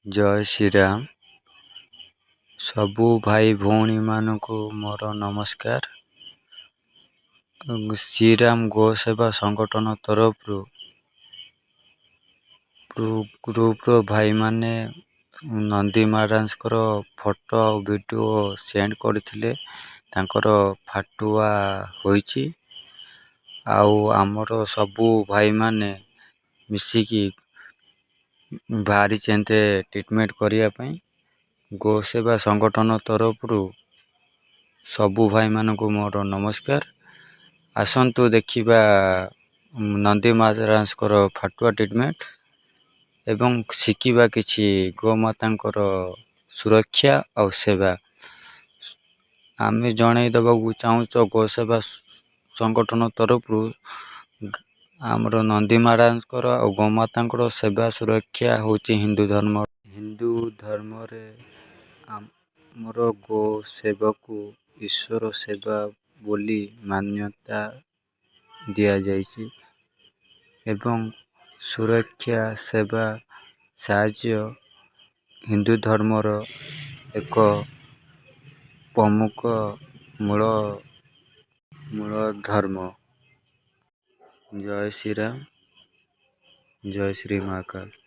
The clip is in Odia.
ଜୟ ଶ୍ରୀରାମ। ସବୁ ଭାଇ ଭଉଣୀମାନଙ୍କୁ ମୋର ନମସ୍କାର। ଶ୍ରୀରାମ ଗୋ ସେବା ସଂଗଠନ ତରଫରୁ ଗ୍ରୁପର ଭାଇମାନେ ନନ୍ଦୀ ମହାରାଜଙ୍କର ଫଟୋ ଆଉ ଭିଡ଼ିଓ ସେଣ୍ଡ କରିଥିଲେ। ତାଙ୍କର ଫାଟୁଆ ହୋଇଛି ଆଉ ଆମର ସବୁ ଭାଇମାନେ ମିଶିକି ବାହାରିଛନ୍ତି ଟ୍ରିଟମେଣ୍ଟ କରିବା ପାଇଁ। ଗୋ ସେବା ସଂଗଠନ ତରଫରୁ ସବୁ ଭାଇମାନଙ୍କୁ ମୋର ନମସ୍କାର। ଆସନ୍ତୁ ଦେଖିବା ନନ୍ଦୀ ମହାରାଜଙ୍କର ଫାଟୁଆ ଟ୍ରିଟମେଣ୍ଟ ଏବଂ ଶିଖିବା କିଛି ଗୋମାତାଙ୍କର ସୁରକ୍ଷା ଆଉ ସେବା। ଆମେ ଜଣାଇ ଦେବାକୁ ଚାହୁଁଛୁ, ଗୋ ସେବା ସଂଗଠନ ତରଫରୁ ଆମର ନନ୍ଦୀ ମହାରାଜଙ୍କର ଆଉ ଗୋମାତାଙ୍କର ସେବା ସୁରକ୍ଷା ହେଉଛି ହିନ୍ଦୁ ଧର୍ମ। ହିନ୍ଦୁ ଧର୍ମରେ ଆମର ଗୋ ସେବାକୁ ଈଶ୍ୱର ସେବା ବୋଲି ମାନ୍ୟତା ଦିଆଯାଇଛି ଏବଂ ସୁରକ୍ଷା, ସେବା, ସାହାଯ୍ୟ ହିନ୍ଦୁ ଧର୍ମର ଏକ ପ୍ରମୁଖ ମୂଳ ମୂଳ ଧର୍ମ। ଜୟ ଶ୍ରୀରାମ, ଜୟ ଶ୍ରୀ ମହାକାଳ।